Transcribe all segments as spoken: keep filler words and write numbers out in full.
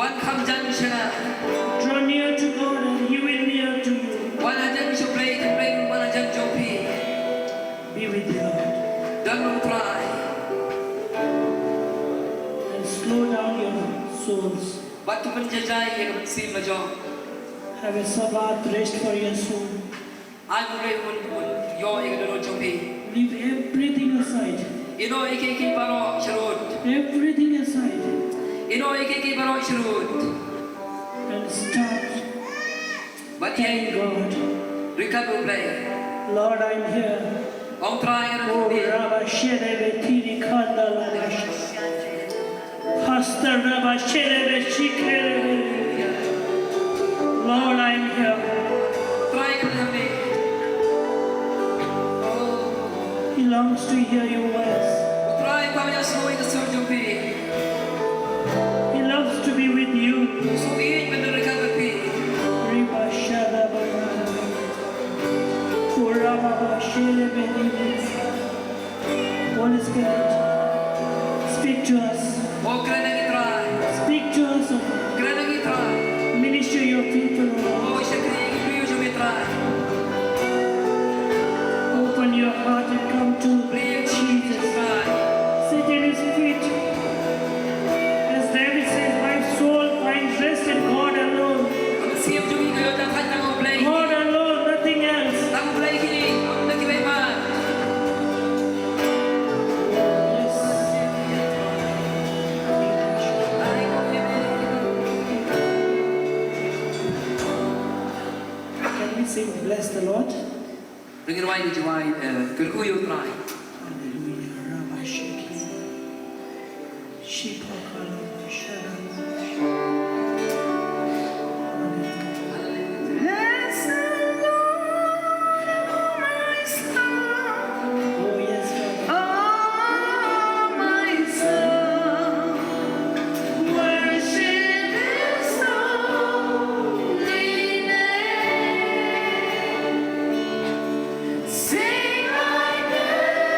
Wan kham jan sha nga. Draw near to God and He will near to you. Wan hajan sha U Blei, te U Blei un wan hajan jong phi. Be with the Lord. Don bad U Trai. And slow down your souls. Bad to pynjajai ïa ka mynsiem la jong. Have a Sabbath rest for your soul. Ai U Blei un, un ïoh ïa ka dohnud jong phi. Leave everything aside. Ïehnoh ïa kiei kiei baroh sharud. Everything aside. Ïehnoh ïa kiei kiei baroh sharud. And start. Bad ïa, thank God. Ryngkat bad U Blei. Lord, I'm here. Ong Trai, nga don. Oh, hangne. Rabba Shede Betiri Kanda Lama. Hasta Rabba Shede Be Shikere Be. Lord, I'm here. Trai, nga don hangne. Oh. He longs to hear your voice. Trai, kwah ban ïa sngewthuh ïa ka sur jong phi. He loves to be with you. U sngewbha ban don ryngkat bad phi. Riba shada ba. Kura ba ba shele be ni. Holy Spirit, speak to us. O kren ïa ngi Trai. Speak to us, O God. Kren ïa ngi Trai. Minister your people, O God. O shakri ïa ki briew jong me Trai. Open your heart and come to Jesus. Sit in His feet. As David says, "My soul finds rest in God alone." Ka mynsiem jong ngi ka ïoh jingthait tang ha U Blei. God alone, nothing else. Tang U Blei hi, ym don kiwei pat. Yes. Can we sing Bless the Lord? Ngin rwai, ngin rwai, eh, Kyrkhu ïa U Trai. Hallelujah. Rabashiki. Shipakala. Bless the Lord, oh my soul. Oh, yes, Lord. Oh, my soul, worship His holy name. Sing like never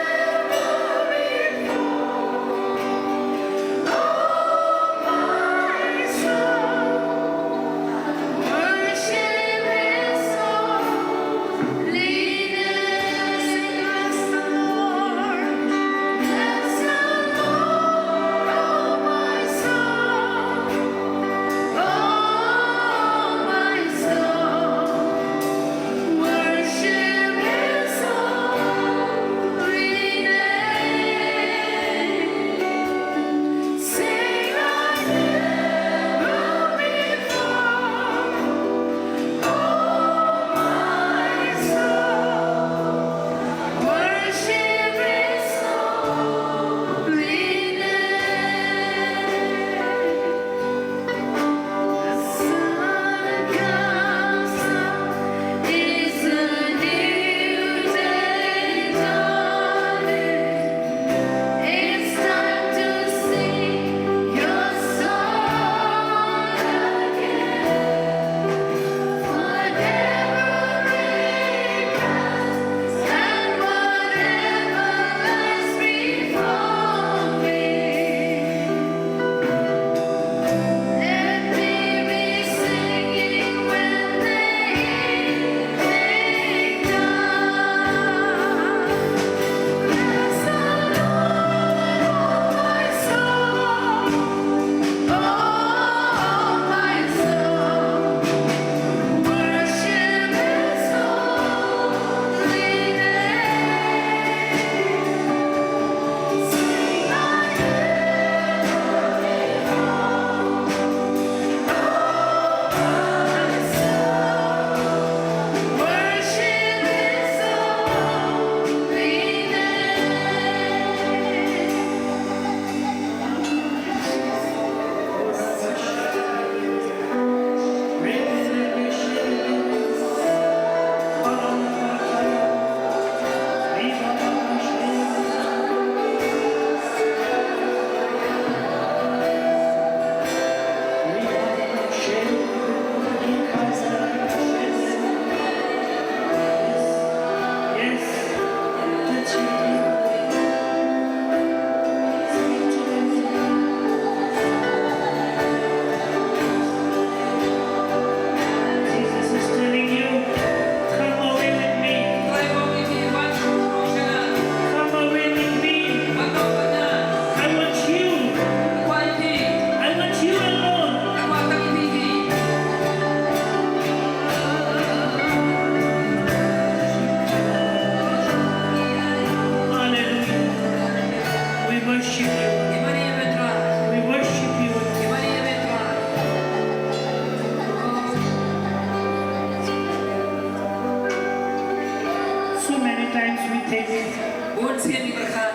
Bun sien ki pyrkhat.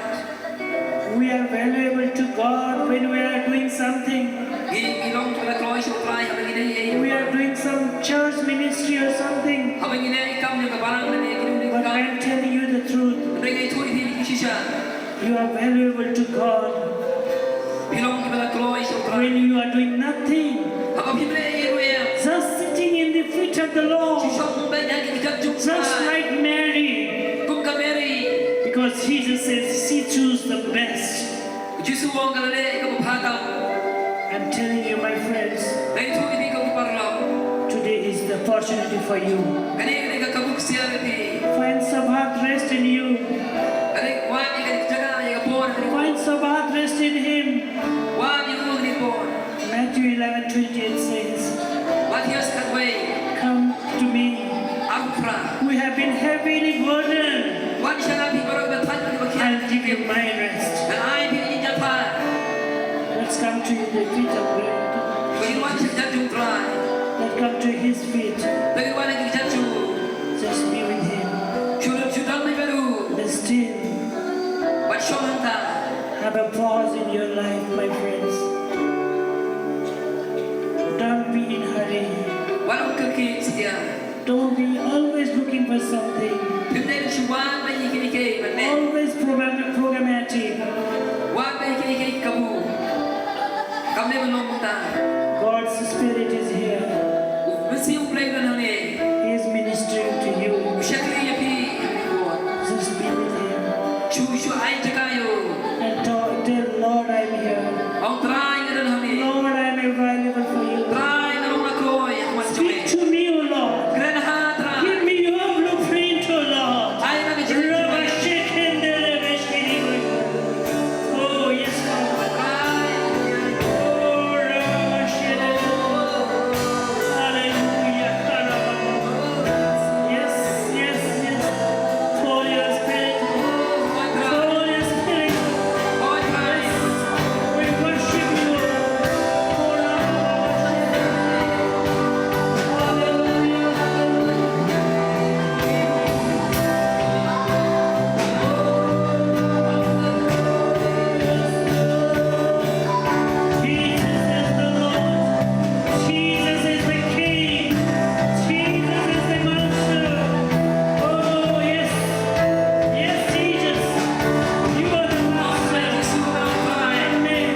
We are valuable to God when we are doing something. Ngi, ngi long kiba la kloi sha U Trai haba ngi dei ei. We are doing some church ministry or something. Haba ngi dei kam jong ka balang lane ngi dei But kam. I'm telling you the truth. Hynrei ngi ïathuh ïa phi ki shisha. You are valuable to God. Phi long kiba la kloi sha U Trai. When you are doing nothing, Haba phim leh ei ruh em. Just sitting in the feet of the Lord. Shu shong beit ha ki kjat jong U Trai. Just like Mary. Kum ka Mary. Because Jesus says she choose the best. U Jisu u ong ka la leh kaba bha tam. I'm telling you, my friends, Ngi ïathuh ïa phi ko ki paralok. Today is the opportunity for you. Kane ka dei ka kabu ksiar ïa phi. Find Sabbath rest in you. Ka dei wad ïa ka jaka ïa ka por. Find Sabbath rest in Him. Wad ïa u ha kane ka por. Matthew eleven twenty-eight says, Mathaios khatwei. Come to me. Arpra. Who have been heavily burdened. Wan sha nga phi baroh kiba thait bad kiba khia. I'll give you my rest. Ngan ai phi ka jingïatai. Let's come to the feet of God. Ngin wan sha kjat jong U Trai. Let's come to His feet. Ngin wan ha ki kjat jong u. Just be with Him. Shu, shu don beit bad u. Be still. Bad shong hangta. Have a pause in your life, my friends. Don't be in hurry. Wat ym kyrkieh satia. Don't be always looking for something. Phim dei ban shu wad beit ïa kiei kiei ban leh. Always program-, programmatic. Wad beit ïa kiei kiei kabu. Kam dei ban long kumta. God's Spirit is here. U Mynsiem U Blei u don hangne. He is ministering to you. U shakri ïa phi. Just be with Him. Shu, shu ai jaka ïa u. And talk, tell, Lord, I'm here. Ong, Trai, nga don hangne. Lord, I'm available for you. Trai, nga long na kloi ha khmat jong me. Speak to me, O Lord. Kren ha nga, Trai. Give me your blueprint, O Lord. Ai nga ka jingthoh. Rabashikendele bashkiri. Oh, yes, Lord. Trai. Oh, Rabashikendele. Hallelujah. Yes, yes, yes. Holy Spirit. Holy Spirit. Yes. We worship you, Lord. Hallelujah. Hallelujah. Jesus is the Lord. Jesus is the King. Jesus is the Master. Oh, yes. Yes, Jesus. You are the Master. Amen.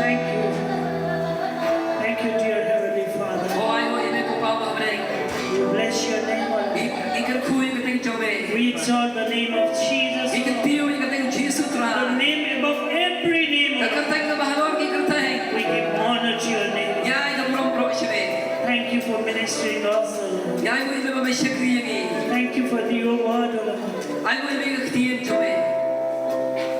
Thank you. Thank you, dear Heavenly Father. Ko ai ko ine ko pa ba bre. We bless your name, O Lord. Ngi, ngi kyrkhu ïa ka kyrteng jong me. We exalt the name of Jesus. Ngi kyntiew ïa ka kyrteng Jisu Trai. The name above every name, O Lord. Ka kyrteng kaba halor ki kyrteng. We give honor to your name. Ngi ai ka burom baroh sha me. Thank you for ministering us, O Lord. Ngi ai nguh ïa me ba me shakri ïa ngi. Thank you for your word, O Lord. Ai nguh ïa me ka ktien jong me.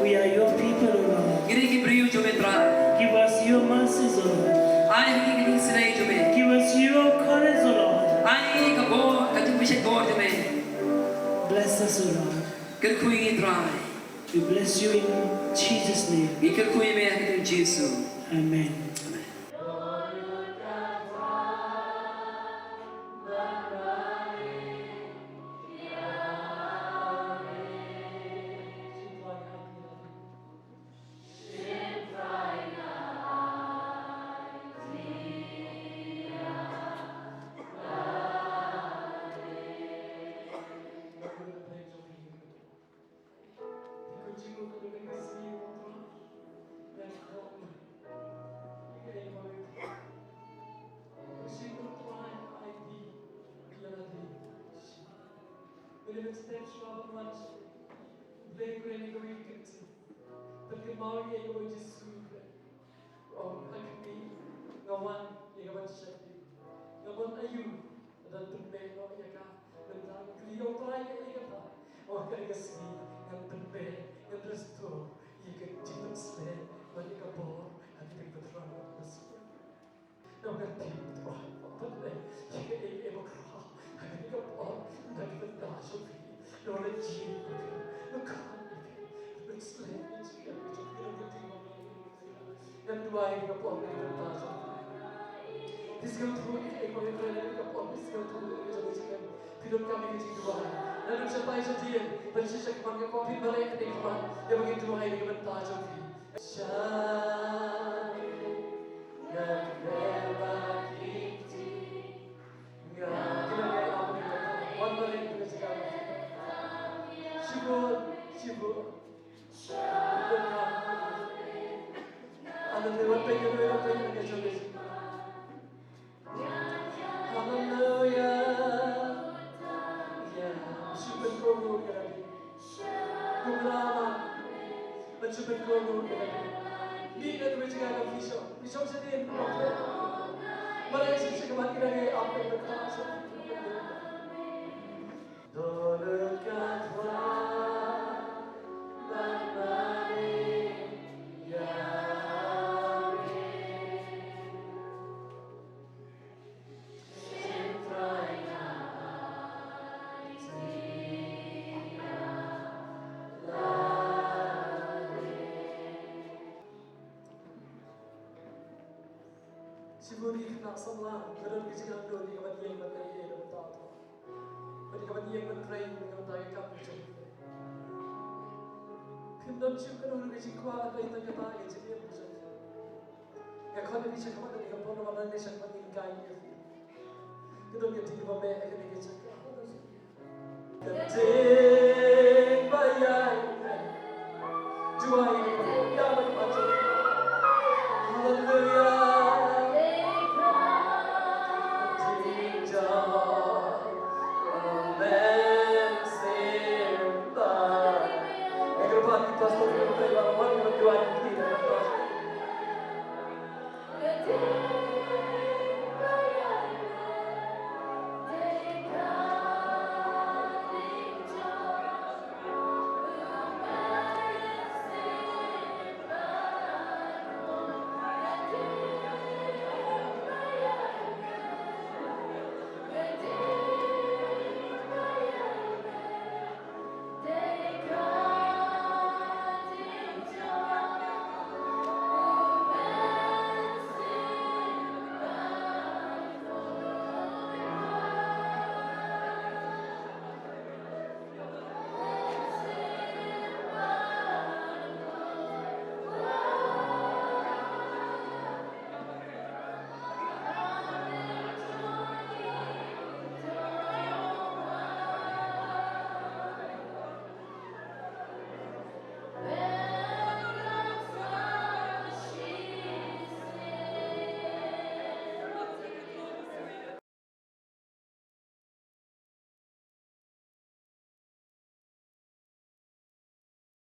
We are your people, O Lord. Ngi dei ki briew jong me Trai. Give us your mercies, O Lord. Ai ha ngi ka jingsnei jong me. Give us your courage, O Lord. Ai ha ngi ka bor, ka jingpynshait bor jong me. Bless us, O Lord. Kyrkhu ïa ngi Trai. We bless you in Jesus' name. Ngi kyrkhu ïa me ha ka kyrteng Jisu. Amen. Amen. Ban step shuwa ban wan sha U Blei, kren ïa kawei ka ktien, ban kynmaw ïa kawei U Jisu, kren. Ong, ha kane nga wan ïa ka ban shakri. Nga mon aïu lada pynbeit noh ïa ka. Mynta nga kylli ïa U Trai ïa kata. Ong, ha kane ka sngi ngan pynbeit, ngan restore ïa ka jingpynshlur bad ïa ka bor ha ka ktien ka thrang. Namar ka ktien U Trai. Duwai ïa ka por, ïa ka bynta jong phi. Phi sngewthuh ïa ka por, ïa ka por, phi sngewthuh ïa ka jong phi. Phi donkam ïa ka jingduwai. Lada phi shah tai shadien, ban shisha ka por, ka por phin balei ka dei ka por, ïa ba ngin duwai ïa ka bynta jong phi. Shah, nga kyrpad ïa phi. Nga kyrpad ïa phi. Wan balei ïa ka jingduwai. Shibun, shibun. Haleluya. Haleluya. Haleluya. Shu pynkohnguh ïa lade. Kumno ma. Shu pynkohnguh ïa lade. Mih na kawei ka jaka, phi shong. Phi shong shadien. Balei shisha ka mat ïa lade, ap ïa lade. Shibun ïa ki khynnah samla, ka don ka jingangnud ïa ka ban ïeng ban leh ïa ka bynta u Trai. Bad ïa ka ban ïeng ban trei ïa ka bynta ka kam ka jong u Trai. Phim don shuh kano kano ka jingkwah ban trei tang kata ka jingim ka jong u Trai. Nga khot ïa phi sha khmat ïa ka por ba nang ïa sha khmat ïa ka ïa phi. Ka don ka ding ba meh ha kane ka jaka. Ka ding ba ïaid. Duwai ïa ka por ïa ba ka jaka. Haleluya. Ka ding jong. Amen. Sing ba. Ïa ka por ki pastor ki pastor ba wan ba duwai ïa ka por.